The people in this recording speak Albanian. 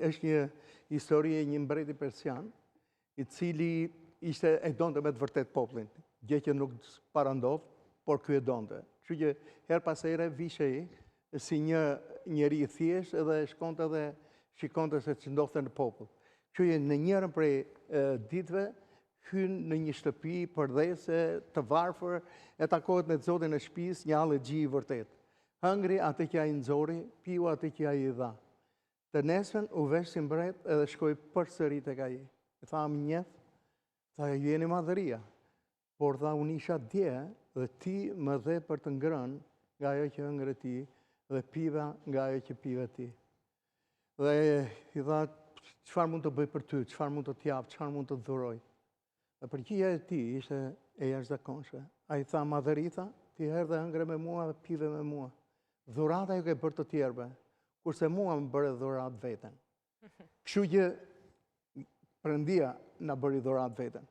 Është një histori e një mbreti persian, i cili ishte e donte me të vërtetë popullin, gjë që nuk para ndodh, por ky e donte. Kështu që herë pas here vishej si një njeri i thjeshtë edhe shkonte dhe shikonte se ç'ndodhte në popull. Kështu që në njërën prej ditëve hyn në një shtëpi përdhese të varfër e takohet me zotin e shtëpisë, një hallexhi i vërtetë. Hëngri atë që ai nxori, piu atë që ai i dha. Të nesërmen u vesh si mbret edhe shkoi përsëri tek ai. I tha, më njeh? Tha, ju jeni madhëria. Por tha, unë isha dje dhe ti më dhe për të ngrënë nga ajo që hëngre ti dhe piva nga ajo që pive ti. Dhe i tha, çfarë mund të bëj për ty, çfarë mund të të jap, çfarë mund të të dhuroj. Dhe përgjigja e tij ishte e jashtëzakonshme. Ai tha, madhëri, tha, ti erdhe hëngre me mua dhe pive me mua. Dhurata ju ke bërë të tjerëve, kurse mua më bëre dhuratë veten. Kështu që Perëndia na bëri dhuratë veten.